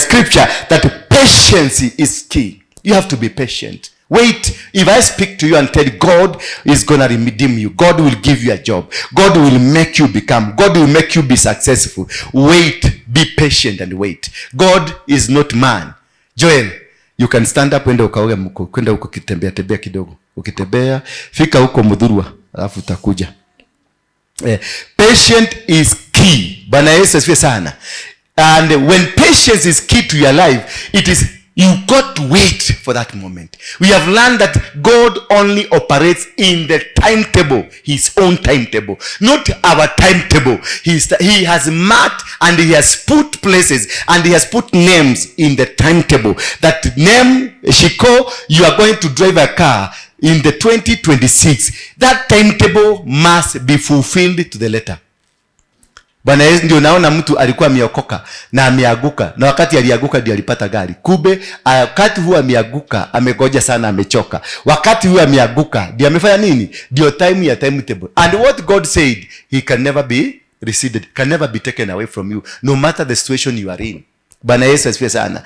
Speaker 1: scripture, that patience is key. You have to be patient. Wait, if I speak to you and tell you God is going to redeem you, God will give you a job, God will make you become, God will make you be successful. Wait, be patient and wait. God is not man. Joel, you can stand up, kwenda ukaoge mko, kwenda huko kitembea tembea kidogo. Ukitembea, fika huko Mudhurwa, alafu utakuja. Patient is key. Bwana Yesu asifiwe sana. And when patience is key to your life, it is you got to wait for that moment. We have learned that God only operates in the timetable, his own timetable, not our timetable. He has marked and he has put places and he has put names in the timetable. That name, Shiko, you are going to drive a car in the 2026. That timetable must be fulfilled to the letter. Bwana Yesu, ndio naona mtu alikuwa ameokoka na ameanguka, na wakati alianguka ndio alipata gari. Kumbe wakati huo ameanguka, amegoja sana, amechoka. Wakati huo ameanguka ndio amefanya nini? Ndio time ya timetable. And what God said, he can never be receded, can never be taken away from you, no matter the situation you are in. Bwana Yesu asifiwe sana.